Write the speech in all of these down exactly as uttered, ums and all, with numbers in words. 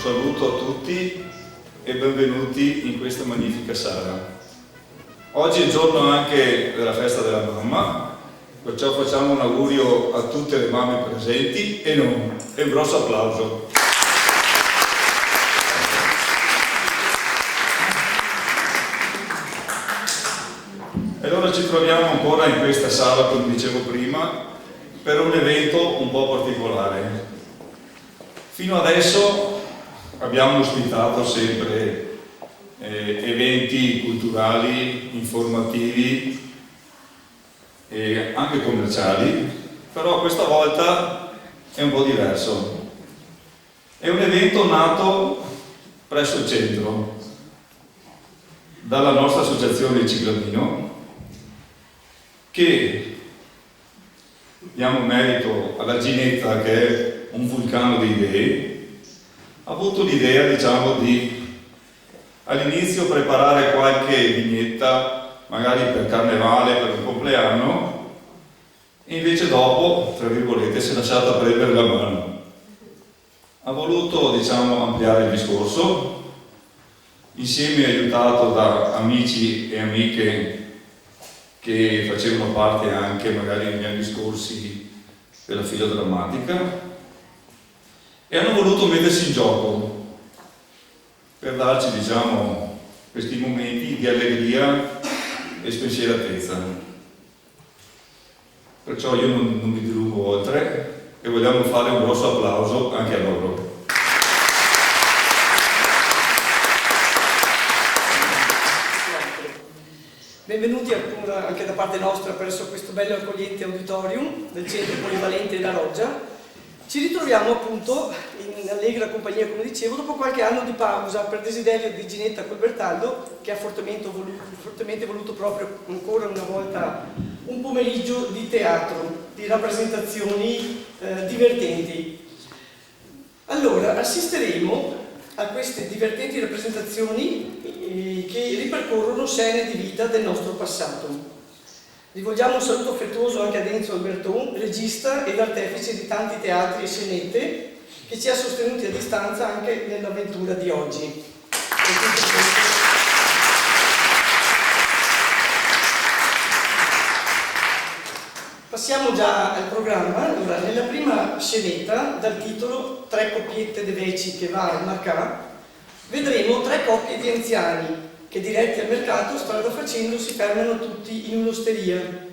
Saluto a tutti e benvenuti in questa magnifica sala. Oggi è il giorno anche della festa della mamma, perciò facciamo un augurio a tutte le mamme presenti e non. E un grosso applauso. E allora ci troviamo ancora in questa sala, come dicevo prima, per un evento un po' particolare. Fino adesso abbiamo ospitato sempre, eh, eventi culturali, informativi e anche commerciali, però questa volta è un po' diverso. È un evento nato presso il centro, dalla nostra associazione Il Ciclamino, che diamo merito alla Ginetta, che è un vulcano di idee, ha avuto l'idea, diciamo, di all'inizio preparare qualche vignetta, magari per carnevale, per un compleanno, e invece dopo, tra virgolette, si è lasciata prendere la mano. Ha voluto, diciamo, ampliare il discorso, insieme aiutato da amici e amiche che facevano parte anche magari dei miei discorsi per la filodrammatica, e hanno voluto mettersi in gioco per darci, diciamo, questi momenti di allegria e spensieratezza. Perciò io non, non mi dilungo oltre e vogliamo fare un grosso applauso anche a loro. Benvenuti ancora anche da parte nostra presso questo bello e accogliente auditorium del Centro Polivalente La Roggia. Ci ritroviamo appunto in allegra compagnia, come dicevo, dopo qualche anno di pausa per desiderio di Ginetta Colbertaldo, che ha fortemente volu-, fortemente voluto proprio ancora una volta un pomeriggio di teatro, di rappresentazioni, eh, divertenti. Allora, assisteremo a queste divertenti rappresentazioni, eh, che ripercorrono scene di vita del nostro passato. Rivolgiamo un saluto affettuoso anche ad Enzo Alberton, regista ed artefice di tanti teatri e scenette, che ci ha sostenuti a distanza anche nell'avventura di oggi. Passiamo già al programma. Allora, nella prima scenetta, dal titolo Tre copiete de veci che va al marcà, vedremo tre coppie di anziani che, diretti al mercato, strada facendo, si fermano tutti in un'osteria.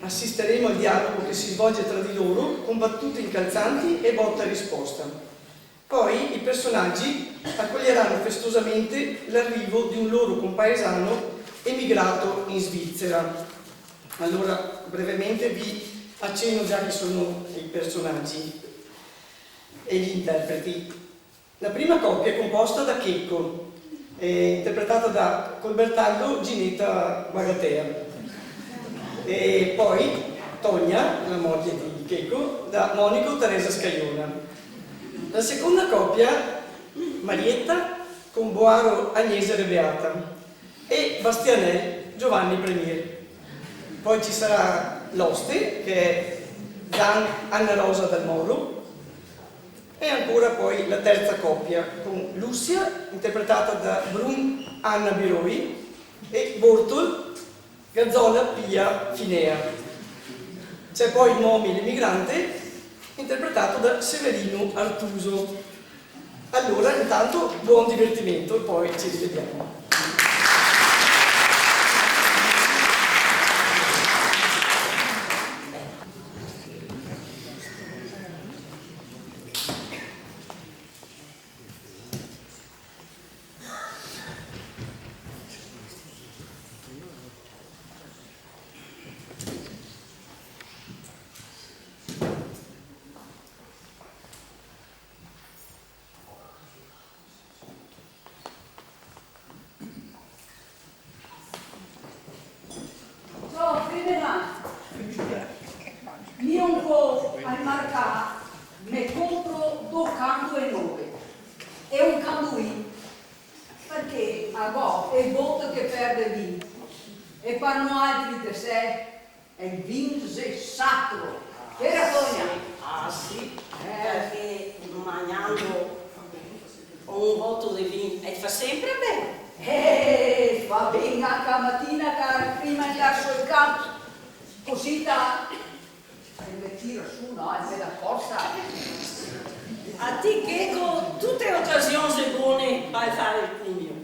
Assisteremo al dialogo che si svolge tra di loro, con battute incalzanti e botta e risposta. Poi i personaggi accoglieranno festosamente l'arrivo di un loro compaesano emigrato in Svizzera. Allora, brevemente vi accenno già chi sono i personaggi e gli interpreti. La prima coppia è composta da Checco, eh, interpretata da Colbertaldo Ginetta Guagatea, e poi Tonia, la moglie di Checco, da Monico Teresa Scagliona. La seconda coppia, Marietta con Boaro Agnese Rebeata e Bastianel Giovanni Premier. Poi ci sarà l'oste, che è Dan Anna Rosa Dal Moro, e ancora poi la terza coppia con Lucia, interpretata da Brun Anna Biroi, e Bortol Gazzola Pia Finea. C'è poi Momi l'emigrante, interpretato da Severino Artuso. Allora, intanto, buon divertimento e poi ci rivediamo. Ciò, fedela, mi un po' al marcà, me compro do candole nove e un canduì, parché a go e bote che perde vin, e par noaltri, te sè, el vin xe sacro. Vera, Tonia? Ah, sì. Eh. Parché magnando Un goto de vin el fa senpre ben. Eh, fa ben anca a matina, cara, prima de ndar su el canpo. Cusì te, te me tira su, no? E me dà forsa. A ti, Checo, tute ocasion xe bone par far el cugno.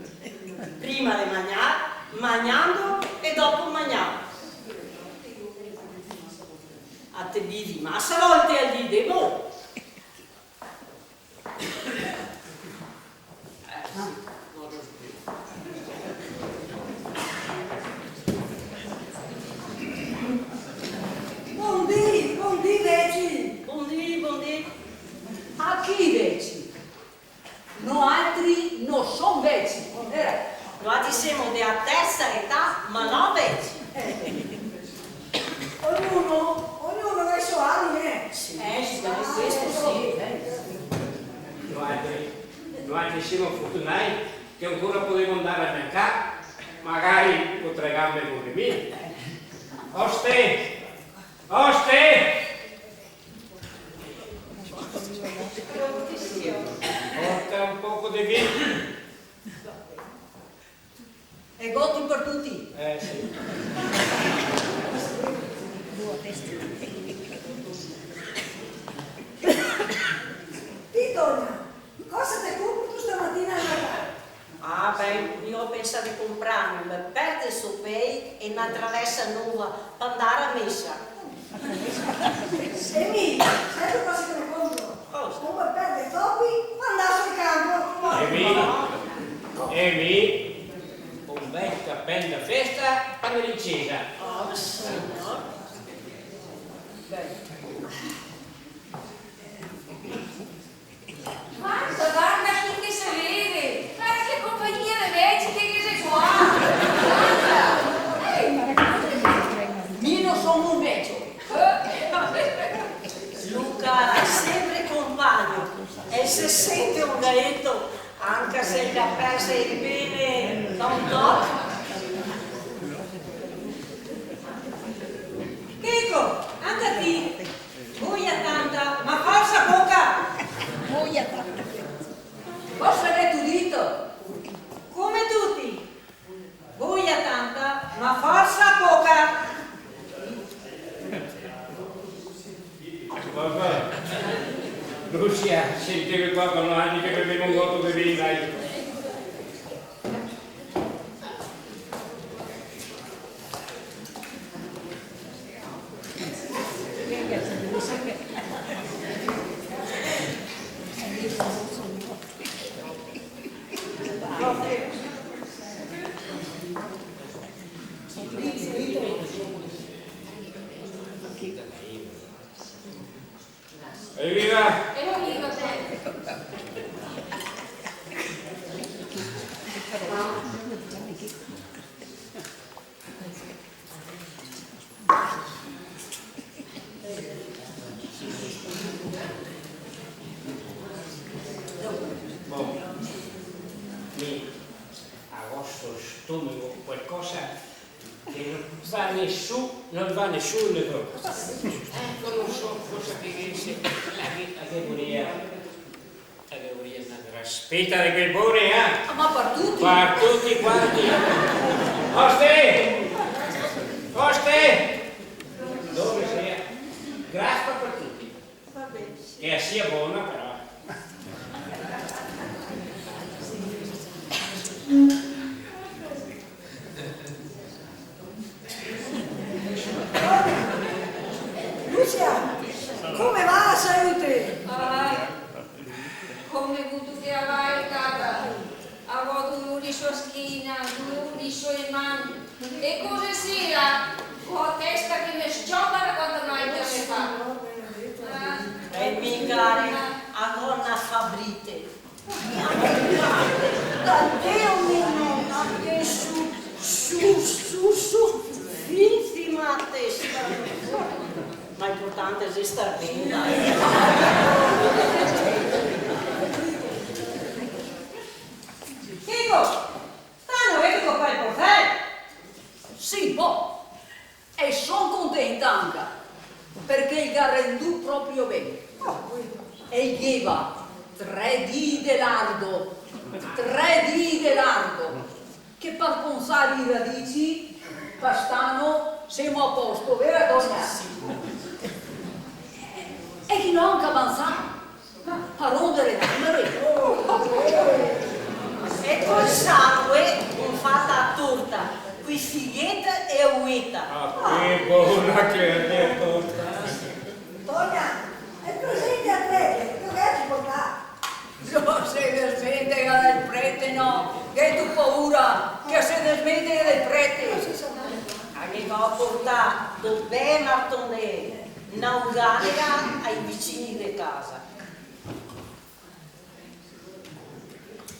Prima de magnar, magnando e dopo magnar. A te bivi masa volte al dì, de bo? Bondì, bondì, veci! Bondì, bondì. A chi veci? Noaltri no son veci, eh. Noaltri semo de a tersa età, ma no veci. Eh. Ognuno, ognuno ga i so ani, eh. Sì, eh, sì, questo sì, eh. Noaltri, noaltri semo fortunai che ancora podemo ndar a mercà, magari co tre gambe come mi. Oste! Oste! Porta un poco de vin. E goti par tuti. Eh, sì. Ti, dona, cosa te compri tu stamatina al mercato? Ah, ben, mi go pensà de comprarme un bel per de sopei e na travesa nova par ndar a mesa. E mi, sa ti cosa che me compro? Cosa? Un bel per de topi par ndar sul canpo. E mi, e mi, un bel capel da festa par ndar in cesa. Oh, signor. Ben. Varda, varda chi che se vede! Varda che compagnia de veci che, che xe qua! Varda! Ehi! Mi no son un vecio! Luca, senpre compagno, e se sente un gaeto, anca se el ga perso el pene da un toc. Checo, anca ti! Voia tanta, ma forsa poca! Voia tanta. Cosa gheto dito? Come tuti. Voia tanta, ma forsa poca! Varda, Lucia, senteve qua con noi che bevemo un goto de vin, dai. Eviva! Eviva te! Bon, mi a go sto stomego, qualcosa che no va nesun, no va nesun, no. Eco, no so cosa che ghe sia, la che, la che voria, la che voria na graspeta de quele bone, eh? Ah, ma par tuti? Par tuti quanti. Oste! Oste! Dove sia? Graspa par tuti. Va ben. Che la sia bona, però. Lucia, come va la salute? Ah, come vuto che la vae, cara? A go dolori su a schina, dolori su e man. E cosa sia? Co a testa che me s-ciota da quanto mai che me fa. Ah. E mi, cara, a go na fabrite. Tant'è, mia nona, che su, su, su, su, fin sima a testa. Ma l'inportante xe star ben, dai. Chico, stanote te copà el porfel? Sì, po. E son contenta anca, parché el ga rendù proprio ben. E el gheva Tre dì de largo, tre dì de largo, che par consar i radici, par st'ano semo a posto, vera, dona? E chi no anca avanzà, par rondere d'anare. E col sangue go fata a torta, coi figliete e a ueta. Ah, che bona che xe a torta. Tonia, e presente a prete, che ghe xe portà? No se desmentega del prete, no. Ghetu paura che se desmentega del prete? A ghe go portà do bel martonel, na uganega ai vicini de casa.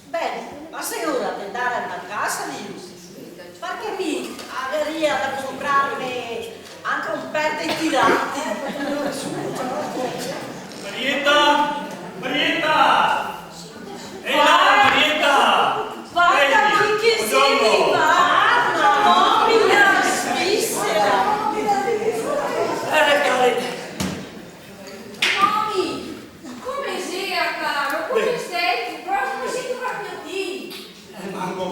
Ben, ma xe ora de ndare a casa, Liu? Parché mi gavarìa da conprarme anca un per de tiranti. Marieta! Marieta! Ehi là, Marieta! Varda chi che xe rivà, mamma mia, Svisera! Eh, cari. Mami, come xe, caro? Come stè? Proprio, come xe proprio ti? Eh, manco.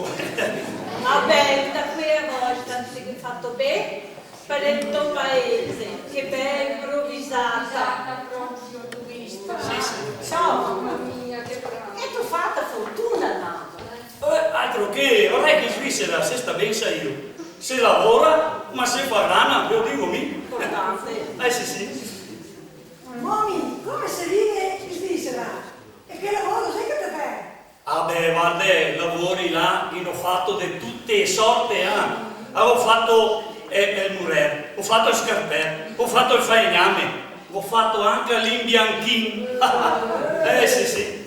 Va ben, da quea volta te ghe fato ben par el to paese, che bel improvisata. Improvisata proprio, go visto. Sì, sì. Ciao. Mamma mia, che brava. Ghetu fata fortuna, tanto. Eh, altro che, varda che in Svisera se sta ben, sa, Liu. Se lavora, ma se fa grana, ve lo digo mi. Importante. Eh, sì, sì. Mami, come se vive in Svisera? E che lavoro xe che te fè? Ah, beh, varda, lavori là, ghe n'ò fato de tute sorte, eh. Go fato, eh, el murer, go fato el scarper, go fato el falegname, go fato anca l'inbianchin. Eh, sì, sì.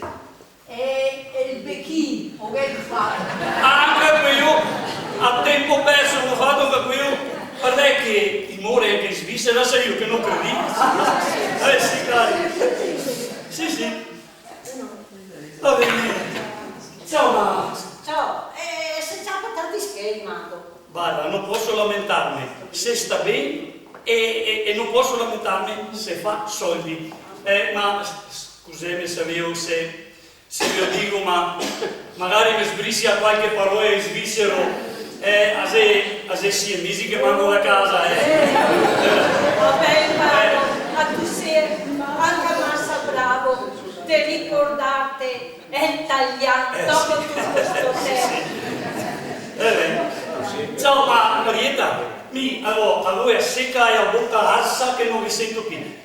E, e el bechin, o ghetu fato? Anca queo, a tenpo perso, go fato anca queo. Varda che i more anca in Svisera, sa, Liu, che no credi. Eh, sì, cari. Sì, sì. Va ben. Ciao, ma. Ciao. Eh, se ciapa tanti schei, Mando. Varda, no poso lamentarme se sta ben e, e, e no poso lamentarme se fa soldi. Eh, ma s-, scuseme, saveu, se, se ve lo digo, ma magari me sbrisia qualche parola in svisero. Eh, a xe, a xe sie mesi che manco da casa, eh. Va ben, Paolo, ma ti te si anca masa bravo de ricordarte el talian, eh, dopo sì, tuto sto tempo. Eh, ben. Ciao, ma Marieta, mi, alora, a go a seca e a boca arsa che no ghe sento pì.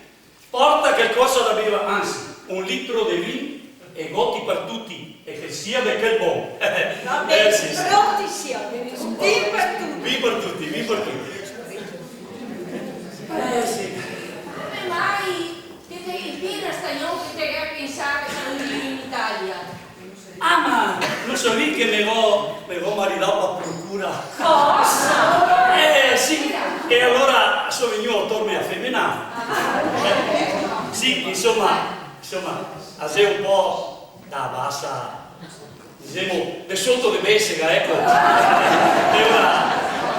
Porta calcosa da bevar, ansi, un litro de vin e goti par tuti, e che sia de quel bon. Va ben, eh, sì, sì. Pronti semo, vin par tuti. Vin par tuti, vin par tuti. Eh, sì. Come mai che te, in piena stagion che te ghe pensà de ndar in Italia? Ah, ma no savì che me go, me go maridà par procura? Cosa? Eh, sì, e alora so vegnù a torme a femena. Eh, sì, insoma, insoma, a xe un po' da basa, disemo, de soto de besega, eco. E ora,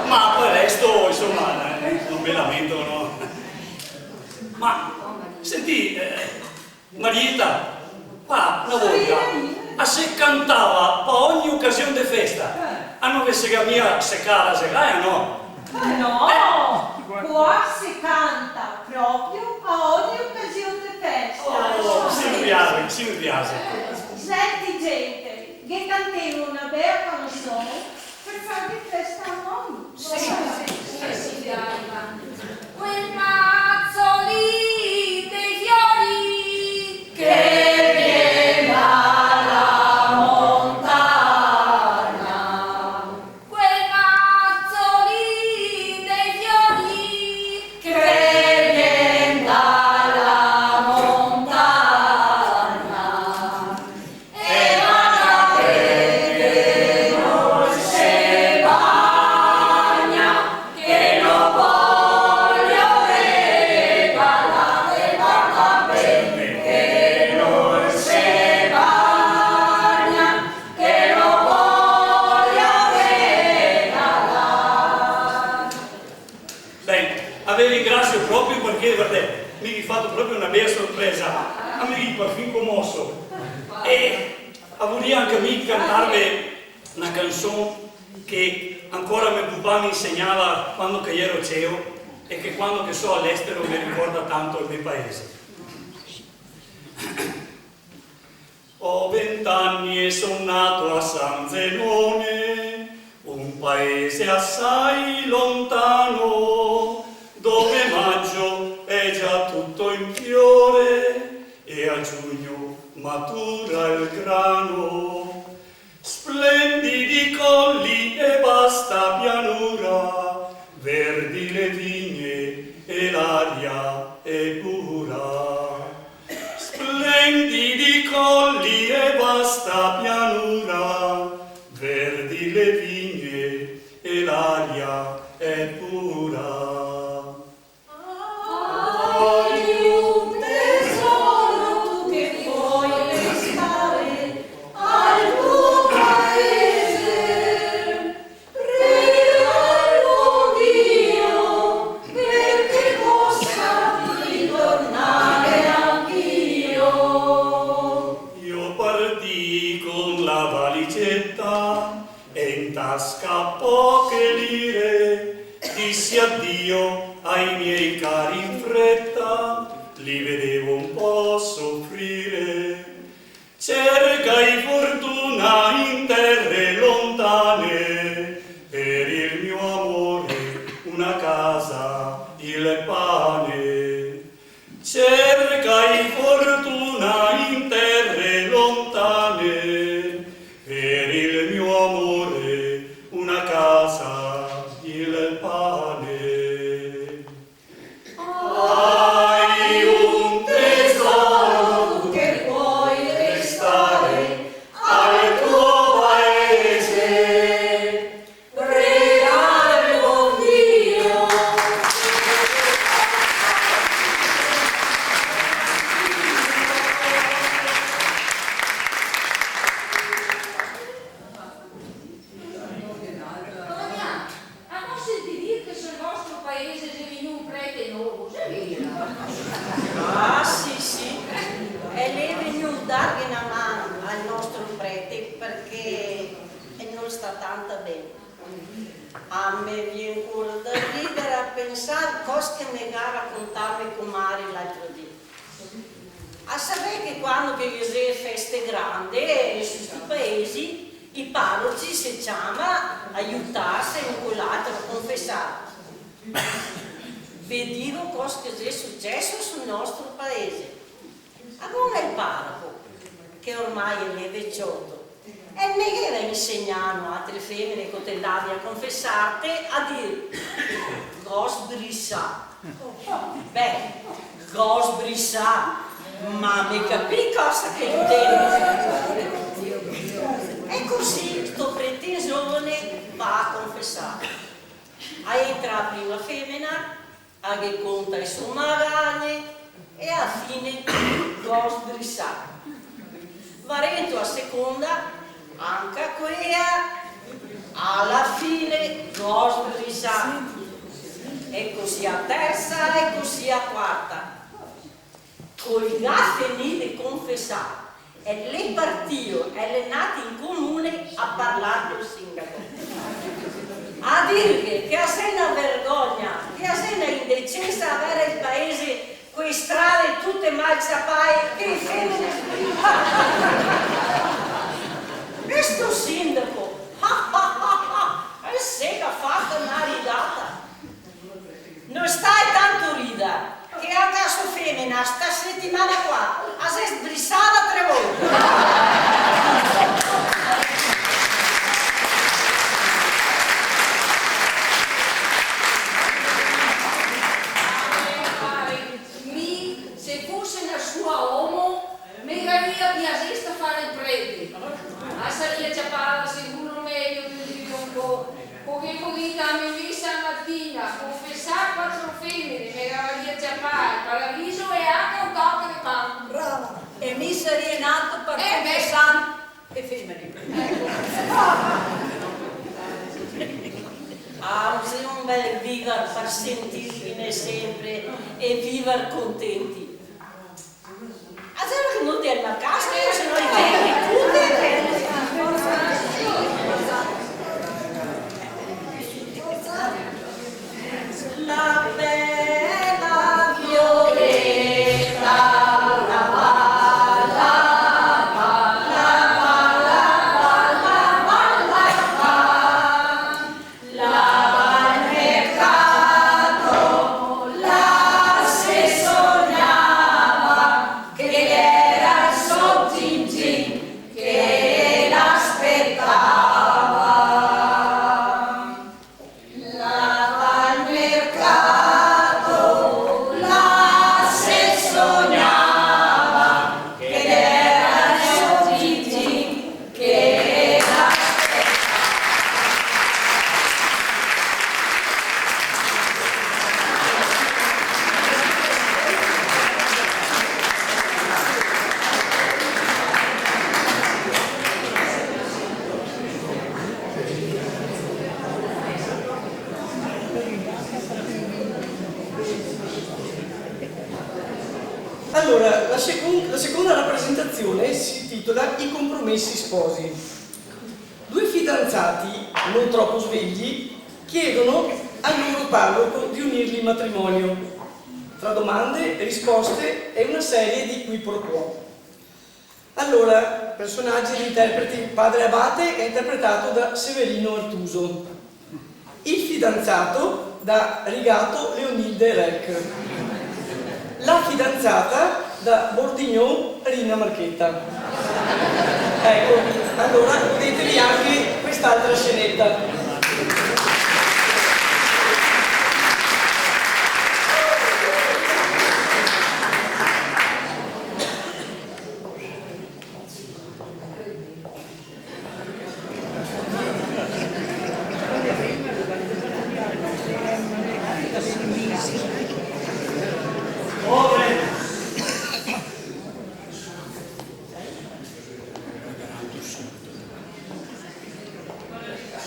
ma par el resto, insoma, eh, no me lamento, no? Ma, sentì, eh, Marieta, qua, na volta, a se cantava pa ogni ocasion de festa. Eh. A no ve se ga mia secà la segaia, no? Eh, no! Eh. Qua se canta proprio a ogni ocasion de festa. Oh, sì, me piase, sì, me piase. Senti, gente, che cantemo na bela canson. Par farghe festa a noi. Sì, sì, sì, sì, dai, va. Quel mazzo lì dei fiori che vien dalla montagna. Quel mazzo lì dei fiori che vien dalla montagna. E vada ben che no se bagna, che no voglio regalar, e vada ben che no se bagna, che no voglio regalar. Ben, a ve ringrasio proprio parché, vardè, me gavì fato proprio na bela sorpresa. A me gavì parfin comoso. E a voria anca mi cantarve na canson che ancora me pupà me insegnava quando che iero ceo e che quando che so al'estero me ricorda tanto el me paese. Ho vent'anni e son nato a San Zenone, un paese assai lontano, dove maggio è già tutto in fiore e a giugno matura il grano. Splendidi colli e vasta pianura, verdi le vigne e l'aria è pura. Splendidi colli e vasta pianura, verdi le vigne e l'aria è pura. Hai un tesoro tu che puoi restare al tuo paese, pregalo Dio perché possa ritornare anch'io. Io partii con la valigetta e in tasca poche lire, dissi addio ai miei cari in fretta, li vedevo un po' soffrire. Cercai fortuna in terre lontane, per il mio amore una casa, il pane. Cercai fortuna in terre lontane, per il mio amore una casa, il pane. Hai un tesoro che puoi restare al tuo paese. Pregare con Dio. Dona Mia, a go sentì dir che sul vostro paese xe vegnù un prete novo, xe vero? Ah, sì, sì. E l'è vegnù darghe na man al nostro prete, parché el no sta tanto ben. A me vien ancora da rider a pensar cos che me ga racontà me comare l'altro dì. A savè che quando che ghe xe feste grande, eh, su sti paesi, i paroci se ciama a iutarse un co l'altro, a confesar. Ve digo cos che xe suceso sul nostro paese. Alora el paroco, che ormai el xe vecioto, el me gaveva insegnà a noialtre femene, co te ndavi a confesarte, a dir: "Go sbrisà". Beh, "go sbrisà", ma me capì cosa che intende? E cusì sto prete zovane va a confesar. A entra a prima femena, a ghe conta e so magagne e a fine: "Go sbrisà". Va rento a seconda, anca quea, a la fine: "Go sbrisà". E cusì a tersa e cusì a quarta. Co el ga fenì de confesar, el xe partìo, el xe ndà in comune a parlar col sindaco. A dirghe che a xe na vergogna, che a xe na indecensa aver el paese co e strade tute mal ciapae, che e femene sbrisano. E sto sindaco, el se ga fato na ridata. No sta tanto ridar, che anca so femena sta setimana qua a xe sbrisada tre volte. Mi, se fose na sua omo, me garia piasesto far el prete. A saria ciapada seguro mejo de un po'. Parché go dito a me mesa stamatina, confesar quatro femene, me garia ciapà el paradiso e anca un toco de pan. Brava. E mi saria nato par... Eh, beh. Confesar e femene. Eco. Ah, xe un bel vivar par sentirghene sempre e vivar contenti. A xe che no te hai na casa, se no i te... Allora, la secon-, la seconda rappresentazione si intitola I compromessi sposi. Due fidanzati, non troppo svegli, chiedono al loro parroco di unirli in matrimonio. Tra domande e risposte è una serie di qui pro quo. Allora, personaggi ed interpreti: padre Abate è interpretato da Severino Artuso, il fidanzato da Rigato Leonilde Rec, la fidanzata da Bordignon Rina Marchetta. Ecco, allora godetevi anche quest'altra scenetta.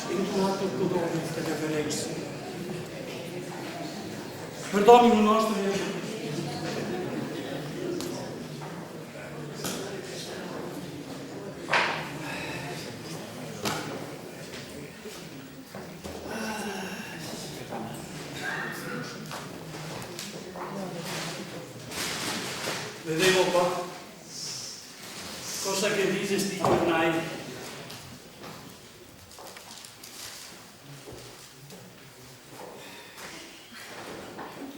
Sento un altro odore, che reverenza. Perdoni, un nostro. Vedemo qua cosa che dixe sti giornai.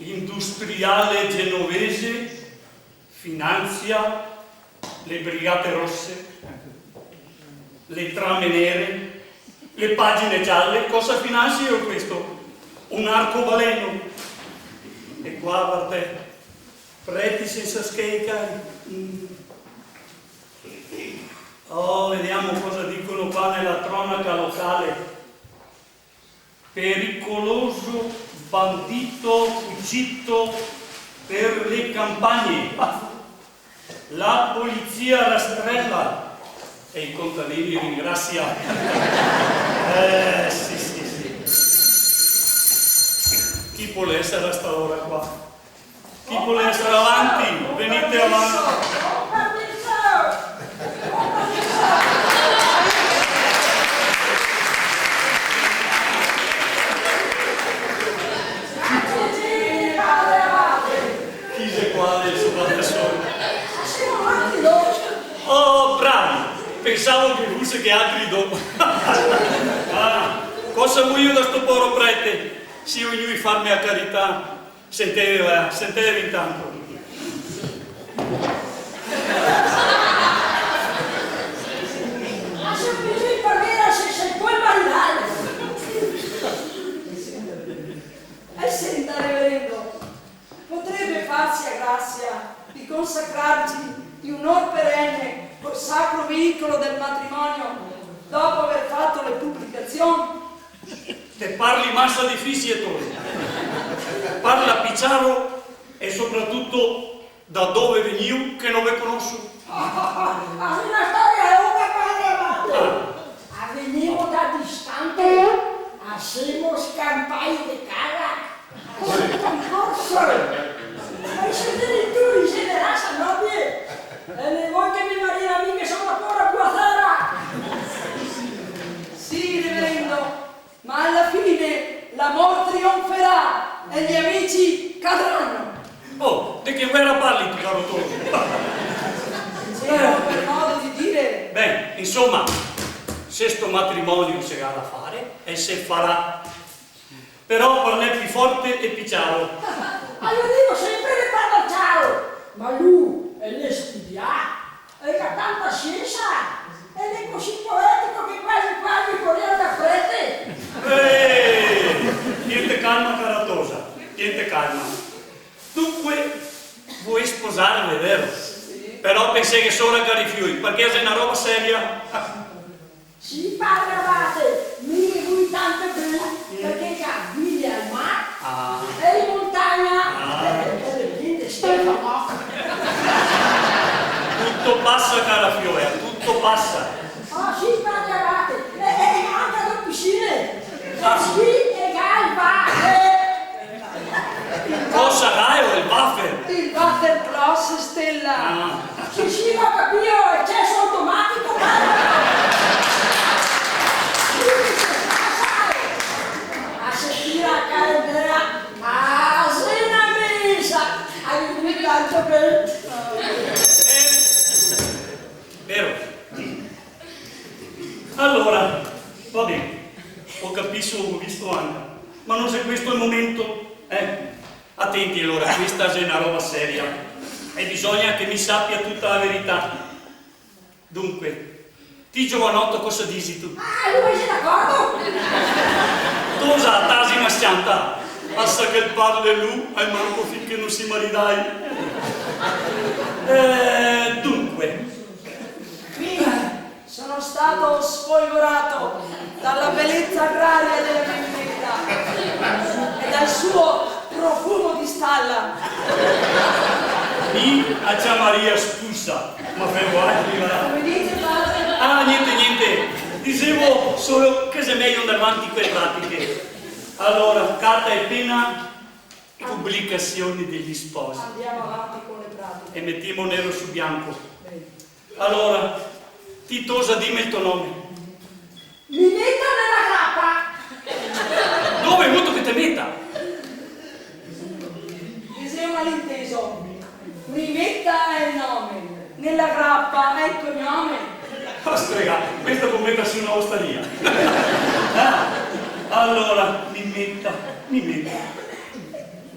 Industriale genovese finanzia le Brigate Rosse, le Trame Nere, le Pagine Gialle. Cosa finanzio questo? Un arcobaleno. E qua, guardè, preti sensa schei, cari. Mm. Oh, vediamo cosa dicono qua nella cronaca locale. Pericoloso bandito fuggito per le campagne. La polizia rastrella e i contadini ringrazia. Eh, sì, sì, sì. Chi pol esser a sta ora qua? Chi pol esser avanti? Venite avanti. Chi xe qua deso? Varda solo. Oh, bravi! Pensavo che fuse che altri dopo. Ah, cosa vuio da sto poro prete? Sio vegnui farme a carità. Senteve, va, senteve intanto. Ma se cusì pareva se, se pol marinare. E senta, reverendo, potrebbe farci la grazia di consacrarci di onor perenne col sacro vincolo del matrimonio dopo aver fatto le pubblicazioni? Te parli masa difisie, Toni. Parla pi ciaro e sopratuto da dove vegnìo, che no ve conoso. Ah, xe na storia longa, padre Abate. Ah. A vegnemo da distante, a semo scanpai de casa, a semo in corso. Ma i so genitori xe de rasa nobie, e no vol che me marida mi che so na pora buazera. Sì, reverendo. Ma alla fine l'amor trionferà e gli amici cadranno. Oh, de che guera parli ti, caro Toni? Dicevo per modo di dire. Ben, insoma, se sto matrimonio se ga da fare, el se farà. Però parlè pi forte e pi ciaro. Ma mi digo senpre de parlar ciaro, ma lu el ga studià. E el ga tanta siensa, el xe cusì poetico che quasi quasi el podeva far prete. Eh, tiente calma, cara tosa, tiente calma. Dunque, volé sposarve, vero? Sì. Però penseghe sora, cari fioi, parché xe na roba seria. Sì, padre Abate, mi ghe vui tanto ben, parché el ga vile al mar, ah, e in montagna, ah, e, e, e el vien de Stefano. Tuto pasa, cara fiola, tuto pasa. Ah, sì, padre Abate, e, e, e anca do pisine. Ah. E sì, e ga el water. Cosa gało, el water? El water closet, Ste- Tanto ben. Eh, vero. Alora, va ben, go capìo, go visto anca, ma no xe questo el momento, eh? Atenti, alora, questa xe na roba seria e bisogna che mi sapia tuta la verità. Dunque, ti giovanoto cosa disitu? Ah, lu xe d'acordo! Tosa, tasi na s-cianta! Basta che el parle lu, e manco fin che no se maridai. Eh, dunque. Prima sono stato sfolgorato dalla bellezza agraria della mia vita e dal suo profumo di stalla. Mi a ciamaria spusa, ma femo altri, va. Come dice padre? Ah, gnente, gnente. Disevo solo che xe mejo ndar vanti co le pratiche. Alora, carta e pena, publicazione degli sposi. Andiamo avanti con le pratiche. E metemo nero su bianco. Bene. Alora, ti tosa, dime el to nome. Mi meta nela grapa. Dove vuto che te meta? Te te xe malinteso. Mi meta xe el nome, nela grapa xe el cognome. Ostrega, questa pol metarse in na ostaria. Ah, alora, mi meta, mi meta.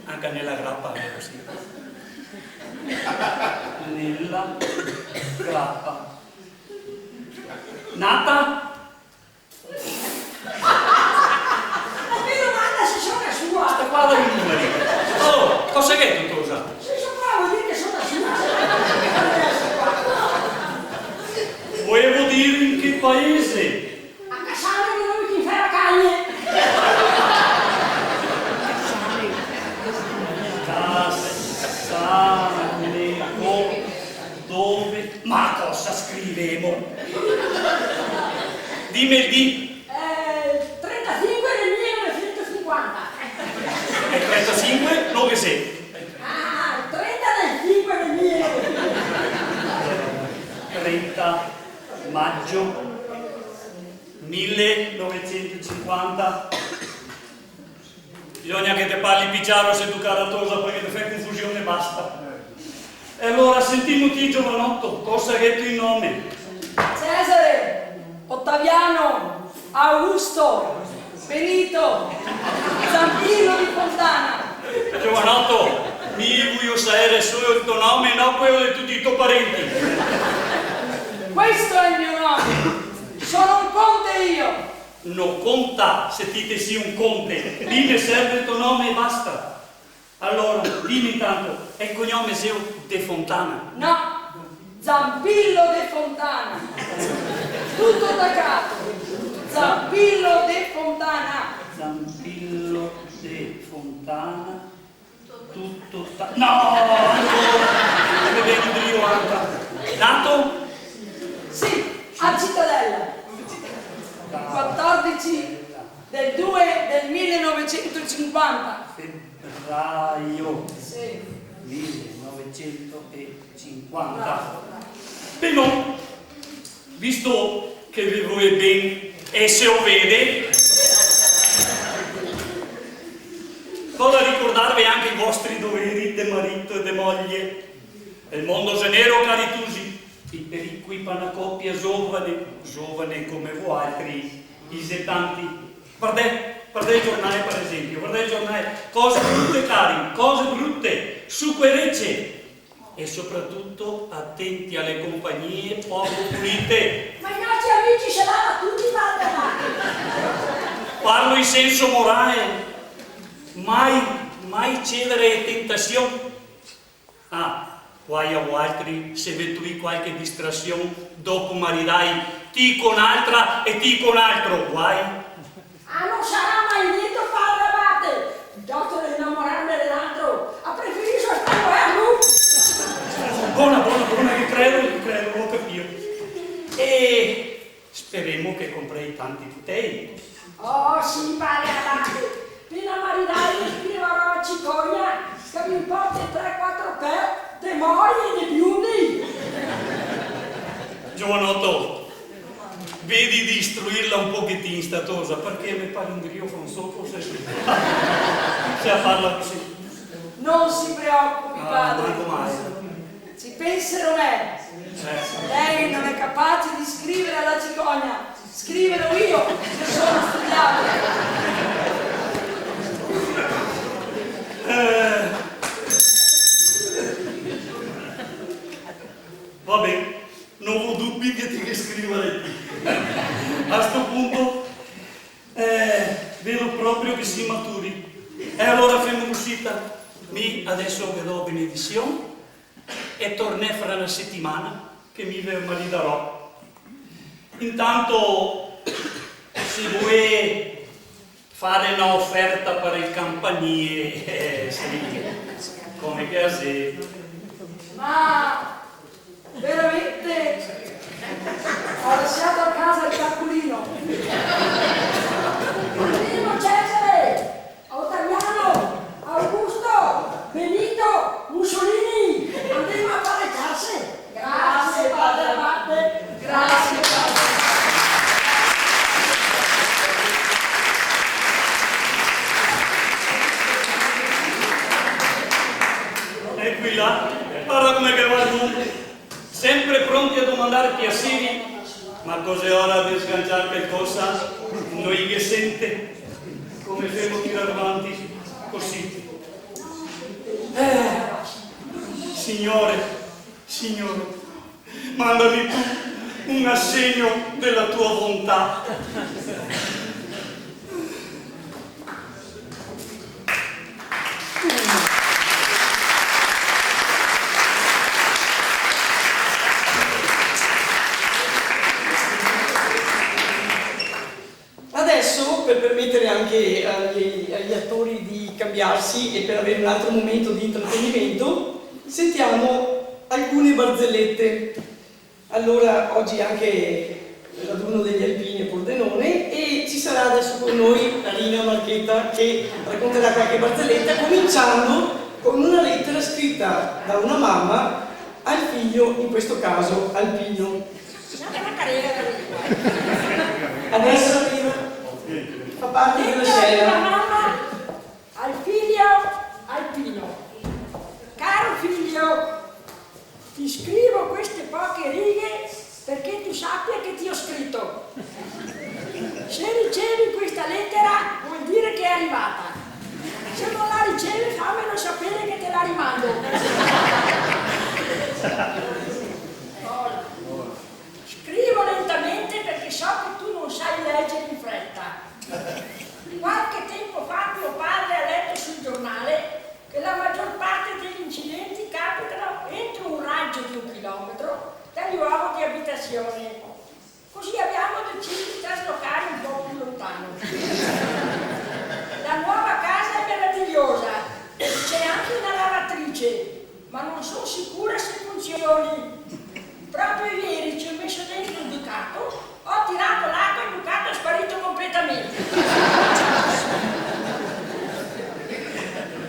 Anca nela grapa, vero, sì. Nela grapa. Nata? Ma me domanda se so na sua. Sta qua da i numeri. Oh, cosa xe, tosa? Se so qua, vol dir che so na sua. Volevo dire in che paese. A Casale, dove chi fa la cagne? Casale, co-, dove? Ma cosa scrivemo? Dime el dì. Eh, trentasinque del millenovecentosinquanta. E trentasinque no ghe xe. Ah, trenta del sinque del millenovecentosinquanta. Trenta majo. Millenovecentosinquanta. Bisogna che te parli pi ciaro, se tu, cara tosa, parché te fè confusion e basta. E alora sentimo ti, giovanoto, cosa gheto in nome? Cesare, Ottaviano, Augusto, Benito, Zampillo di Fontana. Giovanoto, mi vojo saver solo el to nome e no quelo de tuti i to parenti. Questo è il mio nome. Sono un conte io. No conta se ti te si un conte, mi me serve el to nome e basta. Alora, dime intanto, el cognome xeo De Fontana? No, Zampillo De Fontana. Tuto tacato. Zampillo De Fontana. Zampillo De Fontana. Tuto ta-, no, ancora! Me vien drio anca. Nato? Sì, a Cittadella. Quattordici del due del millenovecentocinquanta. Febraio. Sì. Millenovecentocinquanta. Bravo, bravo. Benon. Visto che ve voe ben e se o vede, vojo ricordarve anca i vostri doveri de marito e de moglie. El mondo xe nero, cari tusi, i pericui pa na copia zovane, zovane come voaltri, i xe tanti. Vardè, vardè el giornale, par esempio, vardè el giornale, cose brute, cari, cose brute, sucherece. E sopratuto atenti a le compagnie poco pulite. Ma i nostri amici se lava tuti, guarda, guarda. Parlo in senso morale. Mai, mai cedere ae tentasion. Ah, guai a voaltri se ve trovì qualche distrasion dopo maridai, ti co n'altra e ti co n'altro, guai. Ah, no sarà mai dito, padre abate! Piuttosto de inamorarme de l'altro, a preferiso star co lu! Bona, bona, bona, ghe credo, ghe credo, go capìo. E speremo che comprei tanti putei. Oh, sì, padre abate, pena maridai, scrivarò a cicoria, che me inporta tre, quatro pè de mori e de biondi. Giovanoto, vedi de istruirla un pochetin sta tosa, parché me pare un drio fronzoso se, se a parla cusì. No Non si preoccupi, padre. Ah, manco male. Ci penserò me. Certo. Se lei non è capace di scrivere alla cicogna, scriverò io, che sono studiato. Eh. Va ben, no go dubi che te ghe scrivarè ti. A sto punto, eh, vedo proprio che si maturi. E alora femo cusita. Mi adeso ve do benedision e tornè fra na setimana che mi ve maridarò. Intanto, se volè fare na oferta par el campanie, eh, sì, come che a xe. Ma veramente? Ho lasciato a casa il taccuino. Primo Cesare! Ottaviano, Augusto, Benito, Mussolini, andemo a fare case. Grazie, padre abate. Grazie, padre. E quei là, varda come che va el mondo. Sempre pronti a domandar piaseri, ma co xe ora de sganciar calcosa, no i ghe sente. Come femo tirar vanti cusì? Eh, Signore, Signore, mandami tu un asegno dela tua bontà. Adesso, per permettere anche agli, agli attori di cambiarsi e per avere un altro momento di intrattenimento, sentiamo alcune barzellette. Allora, oggi anche il raduno degli alpini a Pordenone e ci sarà adesso con noi Rina Marchetta che racconterà qualche barzelletta, cominciando con una lettera scritta da una mamma al figlio, in questo caso alpino. Adesso arriva, fa parte della scena. Lettera da una mamma al figlio alpino. Caro figlio, ti scrivo queste poche righe perché tu sappia che ti ho scritto. Se ricevi questa lettera, vuol dire che è arrivata. Se non la ricevi, fammelo sapere che te la rimando. Scrivo lentamente perché so che tu non sai leggere in fretta. Qualche tempo fa tuo padre ha letto sul giornale che la maggior parte degli incidenti capitano entro un raggio di un chilometro dal luogo di abitazione. Così abbiamo deciso di traslocare un po' più lontano. La nuova casa è meravigliosa, c'è anche una lavatrice, ma non sono sicura se funzioni. Proprio ieri ci ho messo dentro il bucato, ho tirato l'acqua e il bucato è sparito completamente.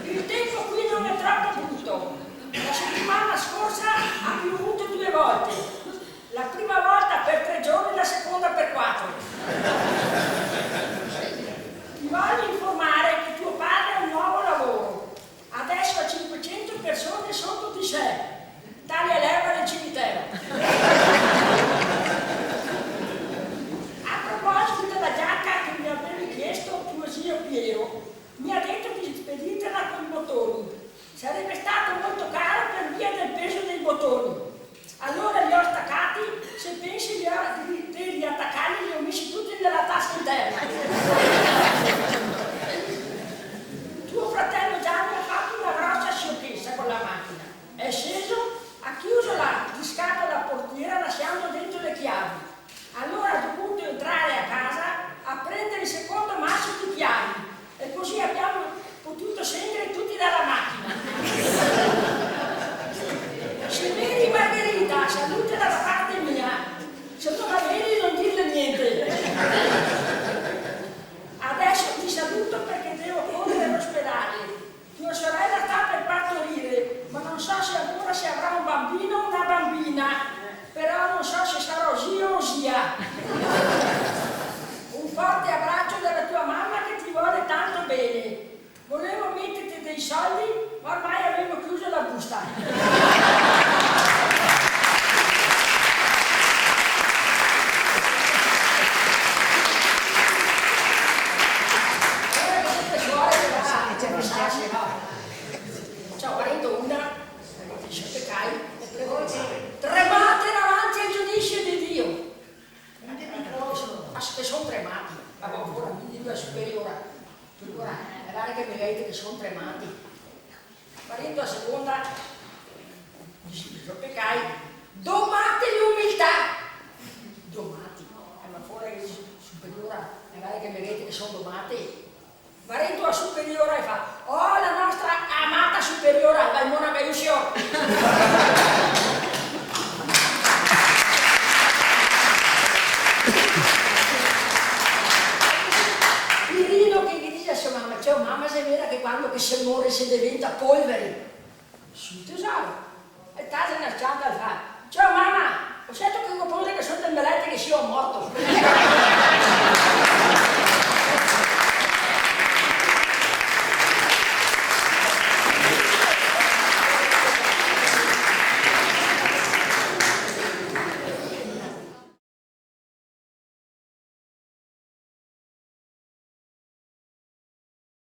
Il tempo qui non è troppo brutto. La settimana scorsa ha piovuto due volte. La prima volta per tre giorni, la seconda per quattro. Ti voglio informare che tuo padre ha un nuovo lavoro. Adesso ha cinquecento persone sotto di sé. Taglia l'erba nel cimitero. A proposito della giacca che mi avevi chiesto, tuo zio Piero mi ha detto di spedirtela con i bottoni. Sarebbe stato molto caro per via del peso dei bottoni. Allora li ho staccati, se pensi li ho, di, di riattaccarli, li ho messi tutti nella tasca interna. Tuo fratello Gianni ha fatto una grossa sciocchezza con la macchina. È sceso Sì, proprio che hai domate l'umiltà. Domati. Eh, ma fora che superiora, magari che me vede che son domate. Varento a superiora e fa: "Oh, la nostra amata superiora, la mona Beucio." Mirino che ghe dixe a so mama: "Ciò, mama, xe vera che quando che se more se deventa polvere?" "Sì, tesoro." E taxe na s-cianta e fa: "Ciò, mama, go sentìo che go paura che soto el me leto ghe sia un morto."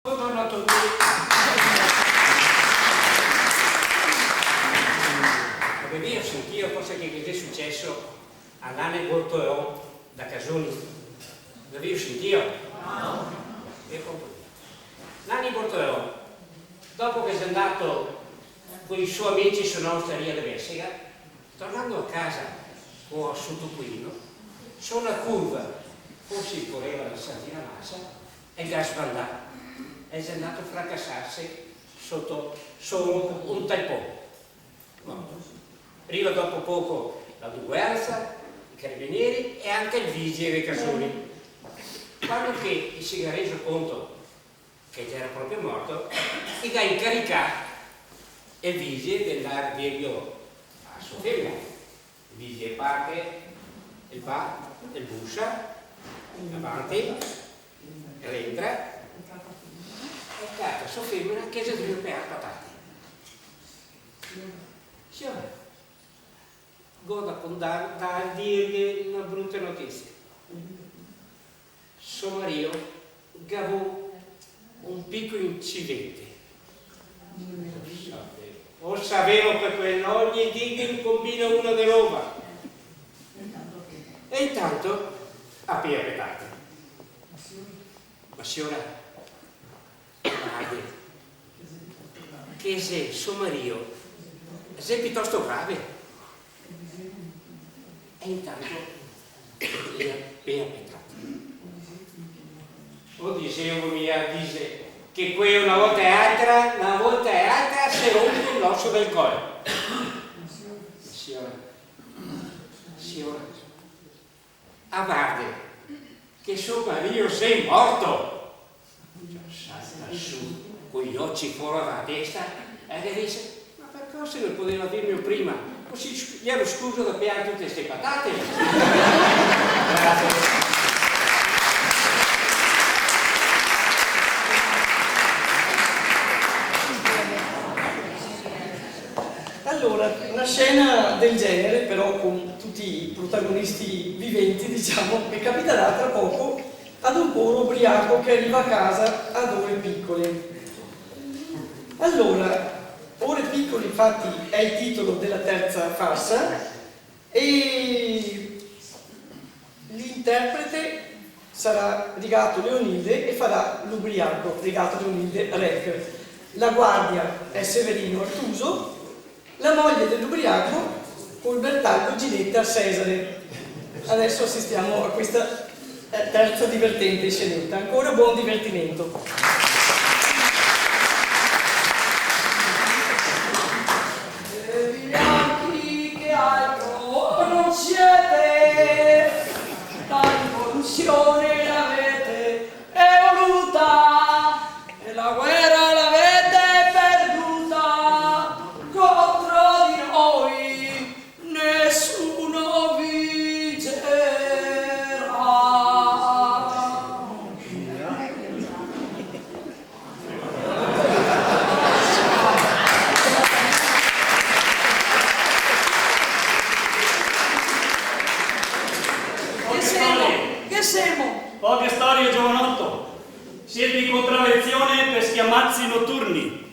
Bongiorno a tuti. Gavìo sentìo forse che, che xe suceso a Nani Bortoleon da Casoni? Gavìo sentìo? No. Eco. Nani Bortoleon, dopo che xe ndà coi so amici su na ostaria de Besega, tornando a casa co so topolino, so na curva, forse i coreva na santina masa, e el ga sbandà, e xe ndà a fracasarse soto, soto un taipon. Bon. Riva dopo poco la domoansa, i carabinieri e anca el vigile de Casoni. Quando che i se ga reso conto che el gera proprio morto, i ga incaricà el vigile de ndar a dirghe a so femena. El vigile parte, el va, el busa, avanti, el entra, e el cata so femena che xe drio pelar patate. Siora, go da contar, da dirghe na bruta notisia. So marìo ga vuo un picoło incidente. O savevo, o savevo che quel ogni dì el combina una de roba. E intanto a pia petate. Ma siora, varde, che xe so marìo, xe pitosto grave. E intanto, ea, ea, aspeta. O disevo mi, ea dixe che queo na volta e altra, na volta e altra se ronpe l'oso del coło. Siora, siora, a varde che so marìo xe morto! Salta su, coi oci fora da testa, e el dixe: "Ma parché no se podeva dirmelo prima? Cusì scu-, jero scuso da pelar tute ste patate." Grazie. Allora, una scena del genere, però con tutti i protagonisti viventi, diciamo, mi capiterà tra poco ad un poro ubriaco che arriva a casa ad ore piccole. Allora, Ore piccole, infatti, è il titolo della terza farsa, e l'interprete sarà Rigato Leonilde e farà l'ubriaco Rigato Leonilde Rech. La guardia è Severino Artuso, la moglie dell'ubriaco Colbertaldo Ginetta Cesare. Adesso assistiamo a questa, eh, terza divertente scenetta. Ancora buon divertimento. E vigliacchi che altro non siete, la rivoluzione l'avete evoluta, e la guerra l'avete perduta, contro di noi nessuno vincerà. Che semo? Che semo? Poche storie, giovanotto. Siete in contravvenzione per schiamazzi notturni.